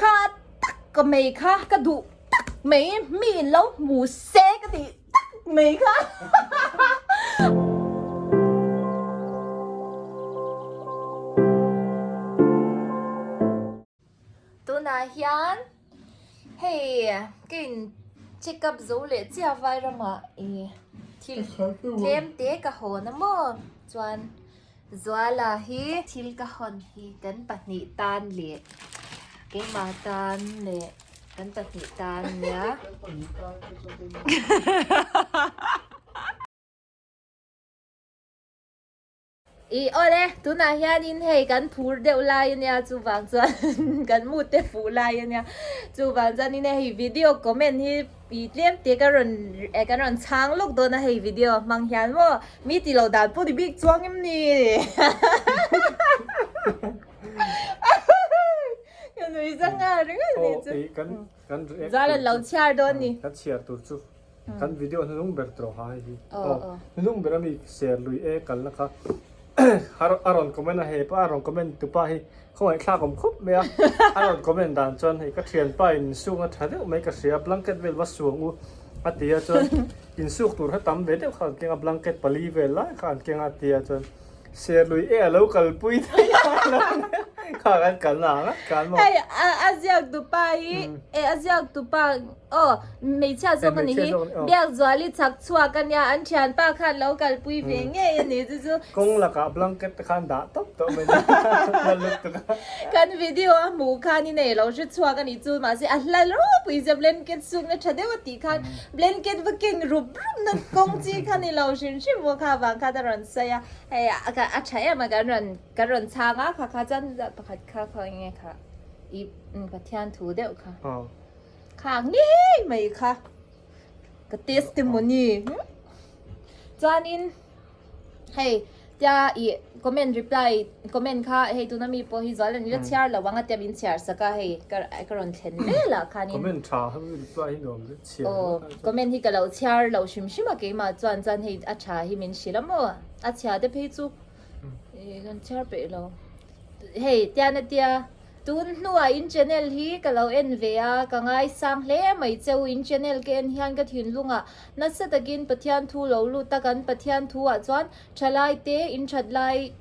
Kha tak ka mei kha ka duh tak mai mi in lo hmu se ka tih tak mai kha. Tunah hian hei ka in check up zo leh chiah vai ramah ih thil tlem te ka hawn a maw chuan. Zuala hi thil ka hawn hi kan pahnih tan leh keimah tan leh kan pahnih tan nia. I awle tunah hianin hei kan phur deuh lai ania chuvang chuan kan mood te fuh lai ania chuvang chuanin hei video comment hi I tlem te ka rawn eh kan rawn chhang lawk dawn a hei video hmang hian maw mi ti lo dan pawh ni bik chuang em ni ka nui zang a ringawt ni chu kan kan react Zual an lo chhiar dawn ni kan chhiar tur chu kan video hnung ber tawh ha hei hi hnung ber ami ser lui e kalna kha A rawn comment a he pa a rawn comment tu pa hi khawngaih thlak awm khawp mai a, a rawn comment dan chuan hei ka thianpa in insuk a tha deuh mai ka hria blanket vel va suang u a ti a chuan insuk tur kha tam ve deuh kha an keng a blanket pali vel lai kha an keng a ti a chuan Serlui e a lo kalpui daih a kha kan kalna ang a kan maw. Hei a ziak tu pa hi e a ziak tu pa Aw, hmeichhia zawk a ni hi. Biakzuali chak chhuak a nia, an thianpa khan lo kalpui ve ngei a ni chu chu. Kawng lakah blanket te khan dah tawp tawh mai nia, hla lut tuk a. Kan video a hmuh khan in ei lo hre chhuak a nih chu, mahse a hla ropui zia blanket sukna tha deuh a tih khan blanket va keng rup rup na kawng chi kha ni lo hrim hrim maw kha vang khan a rawn sawi a, hei a tha em a kan rawn kan rawn chhang a kha kha chuan pakhat kha khaw eng nge kha i Pathian thu deuh kha. Kha ngei mai kha ka testimony chuanin hei tia i comment reply comment kha hei tuna mi pawh hi zual an ila chhiar lo ang a tia min chhiar sak a hei ka ka rawn thlen vel ah khanin comment tha ho hi reply hi nuam zet chhiar aw comment hi ka lo chhiar lo hrim hrim a keimah chuan chuan hei a tha hi min hrilh a maw a chhia te phei chu kan chhiar peih lo hei tian a tia. Tun hnuah in channel hi ka lo en ve a, ka ngaisang hle mai che u. In channel ka en hian ka thinlungah nasa takin Pathian thu lo lut a, kan Pathian thu ah chuan thalai te in that lai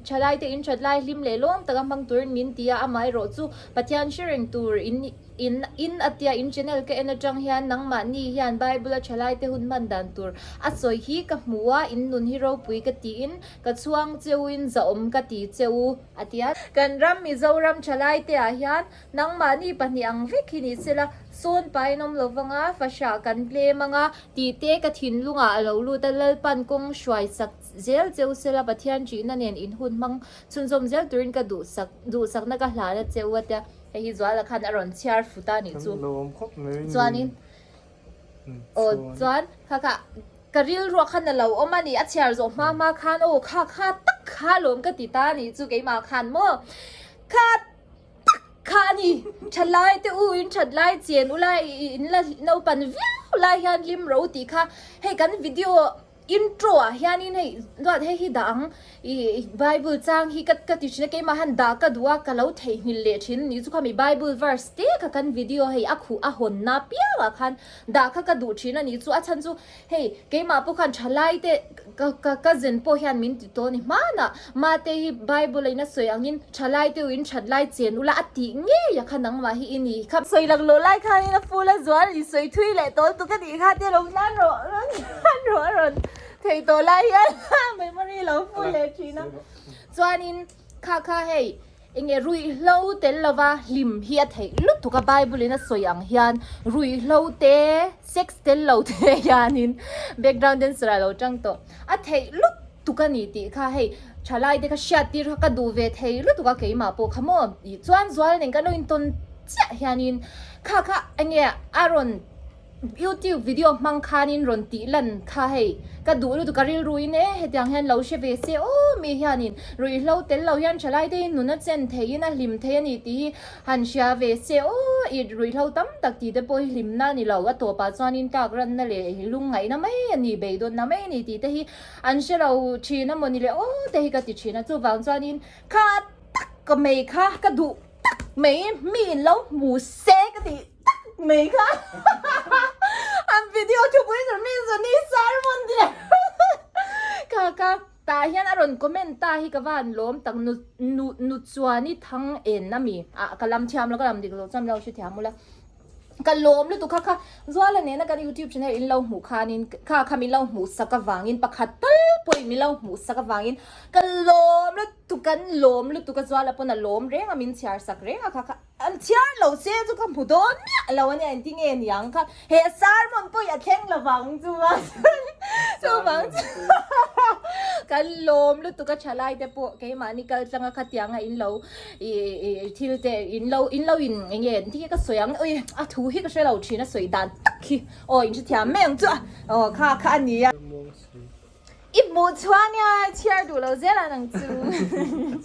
thalai te in that lai hlim leh lawm taka hmang turin min ti a, amaherawh chu Pathian hre reng tur in in in a tia in channel ka en atang hian nangmahni hian Bible a thalai te hun hman dan tur a sawi hi ka hmu a, in nun hi ropui ka tiin ka chhuang che u in zahawm ka ti che u. A ti a. Kan ram Mizoram thalai te ah hian nangmahni pahnih ang vek hi ni sela, sawn pain awm lo vanga fahrah kan tlem anga tih te ka thinlungah a lo lut a, Lalpan kawng hruai sak zel cheu sela Pathian ṭihna nen in hun hmang chhunzawm zel turin ka duhsak duhsakna ka hlan a che u a tia, hei hi Zuala khan a rawn chhiar fut a nih chu. Chuanin aw chuan kha kha. Ka rilruah khan a lo awm a ni, a chhiar zawh hma hma khan aw kha kha tak kha alawm ka ti ta a nih chu keimah khan maw kha tak kha a ni, thalai te u in that lai chen ula in la naupan viau lai hian hlim ro tih kha hei kan video intro ah hianin hei duat hei hi dah ang ih bible chang hi ka ka ti thin a keimah han dah ka duh a ka lo theihnghilh leh thin a nih chu khami bible verse te kha kan video hei a khuh a hawnna piangah khan Dah kha ka duh thin a nih chu a chhan chu hei keimah pawh khan thalai te ka ka cousin pawh hian min ti tawh a ni hmanah mate hi bible a in a sawi angin thalai te in that lai chen ula a tih ngei a kha nangmah hi i ni kha sawi lak loh lai khanin a full a zual i sawi thui leh tawl tuk a nih kha te lo hlan rawh rawn hlan rawh a rawn thei tawh lai hian memory lo full leh thin a chuanin kha kha hei Enge ruihhlo tel lova hlim hi a theih lutuk a, Bible in a sawi ang hian ruihhlo te, sex tel lo te hianin background dancer ah lo tang tawh a theih lutuk a ni tih kha hei thalai te kha hriat tir kha ka duh ve thei lutuk a keimah pawh kha maw chuan zual nen kan lo intawn chiah hianin kha kha enge a rawn Youtube video hmang khanin rawn tih lan kha hei ka duh lutuk ka rilru in e hetiang hian lo hre ve se aw mi hianin ruihhlo tel lo hian thalai te hi nun a chen thei in a hlim thei a ni tih hi han hria ve se aw i ruihhlo tam tak tih te pawh hi hlimna a ni lo a tawpah chuanin tlak ranna leh lungngaihna mai a ni beidawnna mai a ni tih te hi an hre lo thin a mawni le aw te hi ka ti thin a chuvang chuanin kha tak ka mei kha ka duh tak. mai mi in lo hmu se ka tih tak mai kha an video thupui tur mi zawni sermon ti kha kha tah hian a rawn comment ta hi ka va han lawm tak nu nu nu chuan i thang en a mi ah ka lam thiam lo ka lam dik lo chuan lo hrethiam ula Ka lawm lutuk kha kha Zuala nena kan youtube channel in lo hmuh khanin kha kha min lo hmuh sak avangin pakhat tal pawhin min lo hmuh sak avangin ka lawm lutuk kan lawm lutuk a Zuala pawn a lawm reng a min chhiar sak reng a kha kha an chhiar lo se chu ka hmu dawn miah lo ania engtin nge niang kha he sermon pawhin a thleng lovang chu chuvang chu kan lawm lutuk a thalai te pawh keimahni kal tlanga khatianga in lo I thil te in lo in lo in eng nge ti nge ka sawi ang ui a thu hi ka hre lo thin a sawi dan tak hi aw in hrethiam mai ang chu a aw kha kha a ni a. I hmuh chuan nia chhiar duh lo zel an ang chu.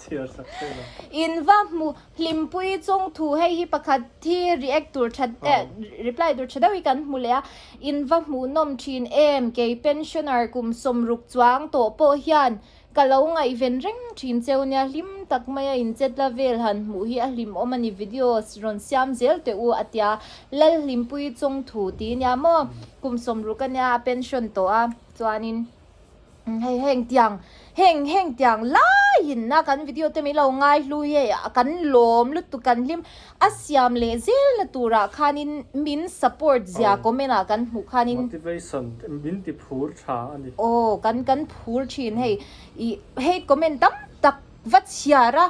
Chhiar sak che lo. In va hmu hlimpui chung thu hei hi pakhat hi react tur that eh reply tur tha deuh hi kan hmu leh a in va hmuh nawm thin em kei pensioner kum sawmruk chuang tawh pawh hian Ka lo ngaihven reng thin cheu nia, hlim tak maia inchet la vel han hmuh hi a hlimawm a ni, videos rawn siam zel teh u a tia, Lalhlimpui Chawngthu ti nia maw, kum sawmruk a nia a pension tawh a, chuanin hei heng tiang heng heng tiang laiin a kan video te min lo ngai hlu hi hei kan lawm lutuk kan hlim a siam leh zel na turah khanin min support zia comment ah kan hmuh khanin. Motivation min ti phur tha a ni. Aw kan kan phur thin hei i hei comment tam tak va chhiar a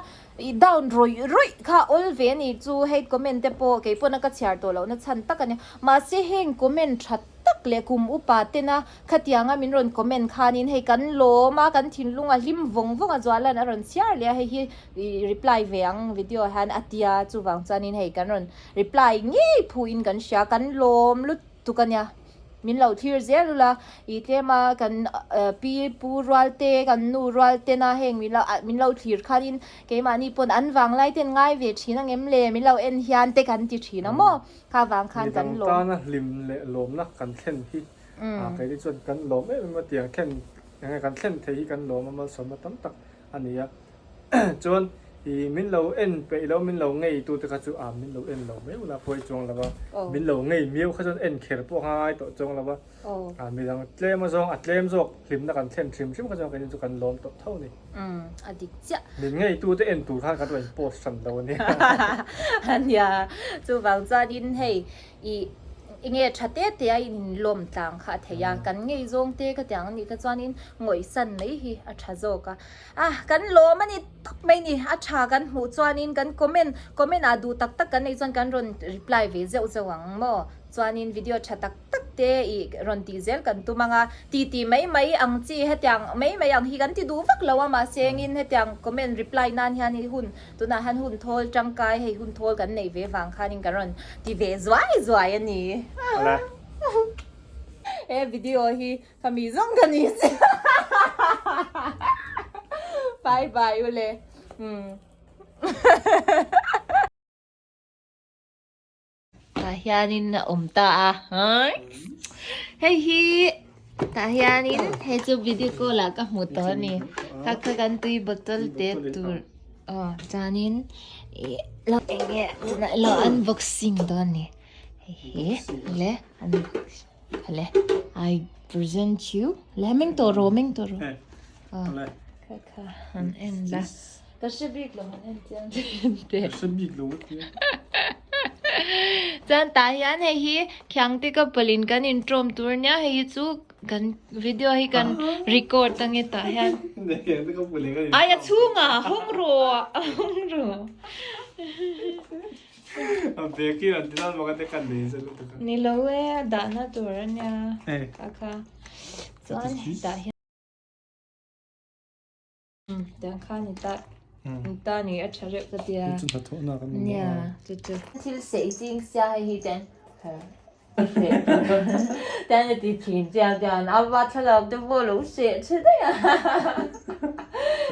i down rawih rawih kha awl ve a ni chu hei comment te pawh kei pawn a ka chhiar tawh loh na chhan tak a nia mahse heng comment tha tak leh kum upa tena khatianga min rawn comment khanin hei kan lawm a kan thinlung a hlim vawng vawng a Zualan a rawn chhiar leh a hei hi i reply ve ang video ah hian a tia chuvang chuanin hei kan rawn reply ngei phuhin kan hria kan lawm lutuk a nia. Min lo thlir zel ula, i tlema kan pi pu rual te, kan nu rual tena heng min lo min lo thlir khanin keimahni pawn an vanglai ten ngai ve thin ang em le, min lo en hian te kan ti thin ang maw? Kha vang khan kan Midang lawm. tana hlim leh lawmna kan thlen hi keini chuan kan lawm em em a, tiang thlen enge kan thlen thei hi kan lawm a malsawmna tam tak a ni a. Chuan i min lo en peih lo min lo ngei tu te kha chu a min lo en lo mai ula pawi chuang lo a min lo ngei miau kha chuan en kher pawh a ngai tawh chuang lo a a midang tlem a zawng a tlem zawk hlimna kan thlen hrim hrim kha chuan keini chu kan lawm tawh tho a ni. Umm a dik chiah. Min ngei tu te en tur khan kan rawn post hran lo a nia. Ania chuvang chuanin hei i enge tha te te a in lawm tlang kha a thei a kan ngei zawng te ka tiang anih kha chuanin ngawihsan mai hi a tha zawk a. A, kan lawm a ni tawp mai ni. A tha kan hmuh chuanin kan comment, comment ah duh tak tak kan neih chuan kan rawn reply ve zeuh zeuh ang maw? Chuanin video tha tak tak te ih rawn tih zel kan tum ang a, ti ti mai mai ang chi hetiang mai mai ang hi kan ti duh vak lo a mahse engin hetiang comment reply nan hian i hun tunah hian hun thawl tangkai hei hun thawl kan neih ve vang khanin kan rawn ti ve zuai zuai a ni. He video hi Ka mi zawng ka ni si. Bye bye u le. Umm. Tah hianin a awm ta a. Hei hi tah hianin hei chu video call ah ka hmu tawh a ni. Kha kha kan tui bottle te tur. Aw chuanin ih eng nge tunah ilo unboxing dawn a ni. Hei hi le unboxing. Hale, I present you. Le meng tawh rawh, meng tawh rawh. Hale. Kha kha, han en la. Ka hre bik lo, han en chiang thin te. Ka hre bik lo a tia. Chuan tah hian hei hi Khiangte couple in kan intrawm tur nia, hei hi chu kan video hi kan record ange tah hian. Khiangte couple in kan intrawm. Ai a chhungah, hawng rawh, hawng rawh. A bag hi an ti nan bawk a te kan nei zel lutuk a. Ni lo e, a dahna tur a nia. Kha kha. Chuan hetah hian tiang kha ni ta ni ta ni a tha reuh ka tia. Chu hnathawhna kan ni. Nia, chu chu. Thil sei ching sia hei hi ten. Tian a ti thin chiang tian a va thlalak te pawh lo seh tha daih a.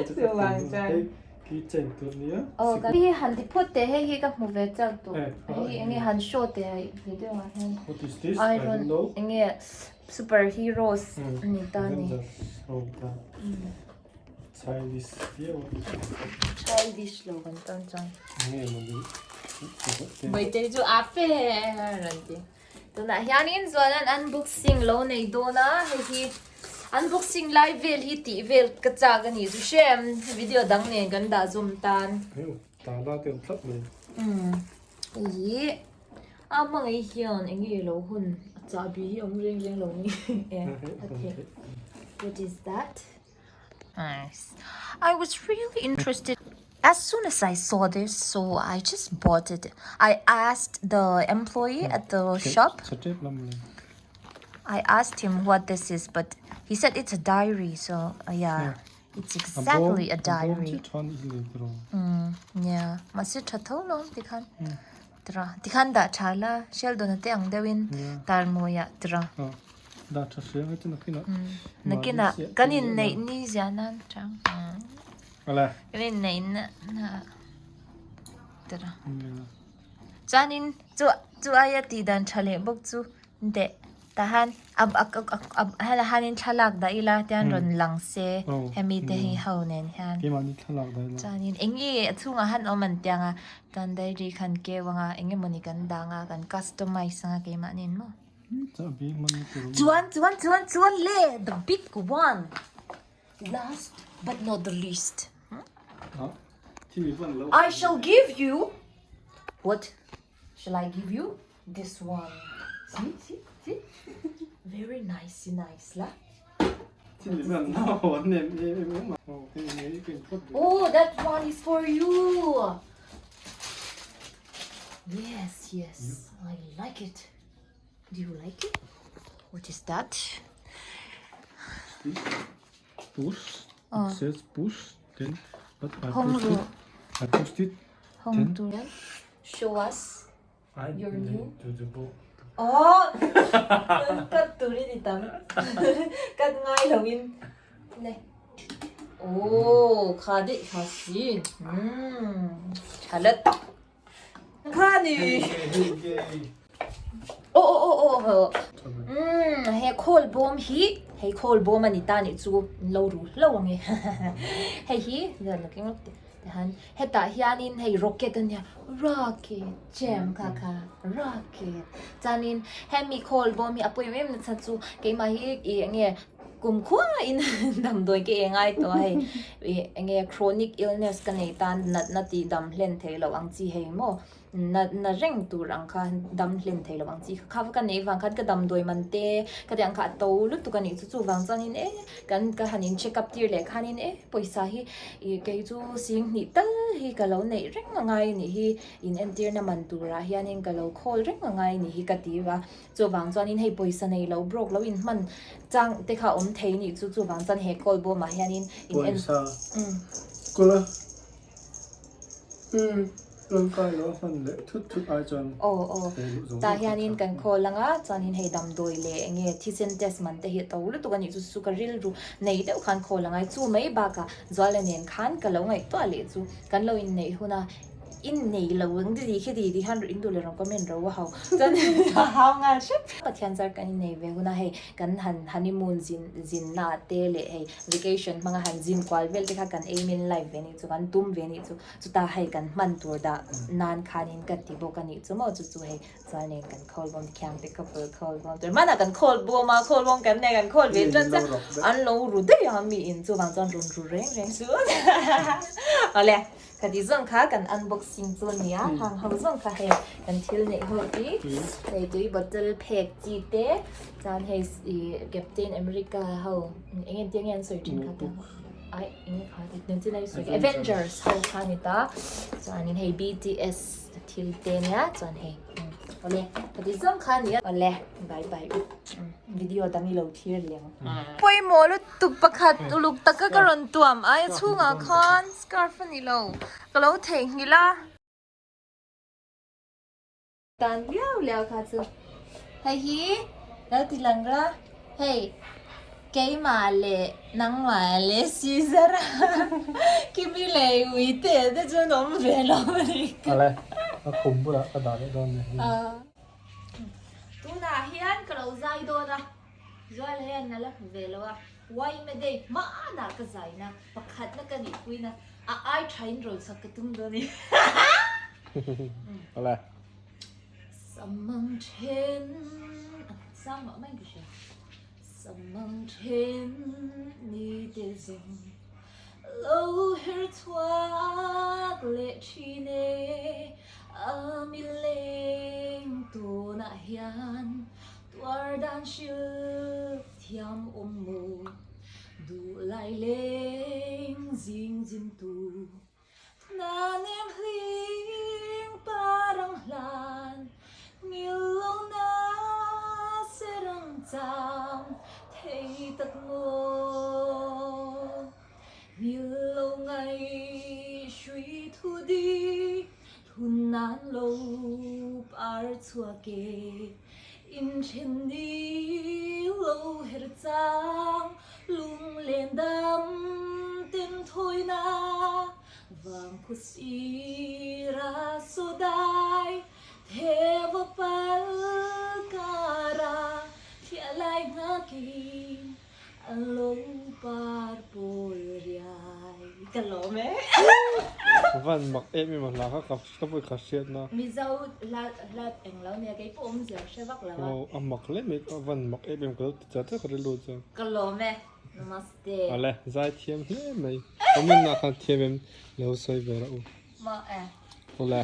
Chuvang chuan. Keychain tur nia. Aw ka hi han ti phawt teh hei hi ka hmu ve chak tawh. Hei hi enge han show teh hei video ah hian. What is this? I don't know. Enge super heroes ani ta ni. Childish viau. Childish lo kan tan chuan. Enge maw ni. Bawihtei chu a fe rawn ti. Tunah hianin Zuala'n unboxing lo nei dawn a, hei hi unboxing lai vel hi tih vel ka chak a nih chu hrem video dang nen kan dah zawm tan. Hei tala te awm thlap mai. Umm hei hi a hmangaih hian eng nge lo hun a chahbi hi awm reng reng lo ni e a theih. What is that? Nice. I was really interested as soon as I saw this, so I just bought it. I asked the employee at the shop. I asked him what this is, but he said it's a diary. So uh, yeah, it's exactly a diary. Mm, yeah, mahse tha tho lo tikhan. Tra tikhan dah tha la, Sheldon te ang deuhin tar mawiah tra. Dah tha hle ang chu nakinah. Nakinah kan inneih ni zia nan chang. Ala. Kan inneih na na tara. Chuanin chu chu aia tih dan tha leh bawk chu deh tahan a a a hala hanin thlalak dah ila tian rawn lang se hemi te hi ho nen hian. Keimahni thlalak dah ila. Chuanin eng nge a chhungah han awm an tiang a chuan diary khan keu anga eng emawni kan dang a kan customize anga keimahni maw. Chuan chuan chuan chuan le the big one last but not the least I shall give you what shall I give you this one see see see very nice nice la Oh that one is for you Yes yes I like it Do you like it? What is that? Push. It says push. Then but I pushed it. I pushed it. Hong tu Show us I your new. To the book. Oh! Cut turin itam. Cut ngai lo in. Ne. Oh, kha de kha sin. Hmm. Chalat tak. Kha ni. Aw aw aw aw aw umm he khawl bawm hi hei khawl bawm a ni ta nih chu an lo ru hlo ang e hei hi tihan hetah hianin hei rocket a nia rocket jam kha kha rocket chuanin hemi khawl bawm hi a pawimawh em nasa chu keimah hi ih eng nge Kumkhua in damdawi ka eng ai tawh a hei ih enge chronic illness ka nei tan natna tih dam hlen thei loh ang chi hei maw natna reng tur ang kha dam hlen thei loh ang chi kha kha ka nei vang khan ka damdawi man te ka tih ang kha a to lutuk a nih chu chuvang chuanin e kan ka han in check up tir leh khanin e pawisa hi ih kei chu sing hnih tal hi ka lo neih reng a ngai a nih hi in entirna man turah hianin ka lo khawl reng a ngai a nih hi ka ti va. Chuvang chuanin hei pawisa nei lo broke lo inhman chang te kha awm thei nih chu chuvang chuan he call bawmah hianin in en Pawisa kawla tangkai lo a hman leh thut thut ai chuan Aw aw he luh zawng tah zawng hianin kha kan call anga chuanin hei damdawi leh eng nge thisen test man te hi a to lutuk a nih chu chu ka rilru nei deuh khan call angai chu mai bakah Zuala nen khan ka lo ngaihtuah leh chu kan lo inneih huna In nei lo ang ti khi ti ti khan in duh leh rawn comment ro a ho chuan a hau nghal hrep. Pathian zar kan innei ve hun a hei kan han honeymoon zin zin na te leh hei vacation hmanga han zin kual vel te kha kan aim in life ve nih chu kan tum ve nih chu chuta hei kan hman tur dah nan khanin ka ti bawk a nih chu maw chu chu hei chuan nen kan khawl bawm thiam te couple khawl bawm tur hmanah kan khawl bawm a khawl bawm kan nei kan khawl ve tlat che an lo ru daih a mi in chuvang chuan rawn ru reng reng chu awle. Ka ti zawng kha kan unboxing chu a ni a, hang ho zawng kha hei kan thil neih ho hi hei tui bottle phek chi te chuan hei ih Captain America ho eng nge tia nge an sawi thin kha ta ai eng nge kha ti nen chin a i sawi Avengers ho kha a ni ta chuanin hei BTS thil te nia chuan hei awle ka ti zawng kha a ni a awle bye bye u video dang i lo thlir leh ang. Pawimawh lutuk. Tuk pakhat uluk taka ka rawn tuam ai a chhungah khan scarf a ni lo ka lo theihnghilh a. Tan viau liau kha chu hei hi lo ti lang ra hei keimah leh nangmah leh Caesar a Kimi leh Uite te chu an awm ve lo a ni. Awle a khum bulah ka dah leh dawn nia hei. Tunah hian ka lo zai dawn a. Zual hian a la hmu ve lo a, Yma Day hmanah ka zaina pakhatna ka nihpuina a ai thain rawn sak ka tum dawn e. Awle. Samang then sang mah mai ka hria. Samang then ni te zawng lo her chhuak leh thin e. A mi leng tunah hian tuar dan hrilh thiam awm maw. Duh lai leng zing zin tu Hnanem hling parang hlan ngil lo na serang cham thei tak maw. Ngil lo ngai hrui thu di hlun nan lo par chhuak e. Inthen ni lo her chang lunglen dam ten thawina vang khu sira saw dai theva pal kara thliah lai nghakin an lo par pawl riai ka lawm e. Van mak em em a hla kha ka ka vawi khat hriat na. Mizo hla hla eng lo nia kei pawh awmzia hre vak lo a. Aw a mak hle mai a van mak em em ka lo ti chat chat ka rilru chuan. Ka lawm e. Namaste. Awle zai thiam hle mai. Comment ah khan thiam em lo sawi ve rawh u. Maw e. Awle.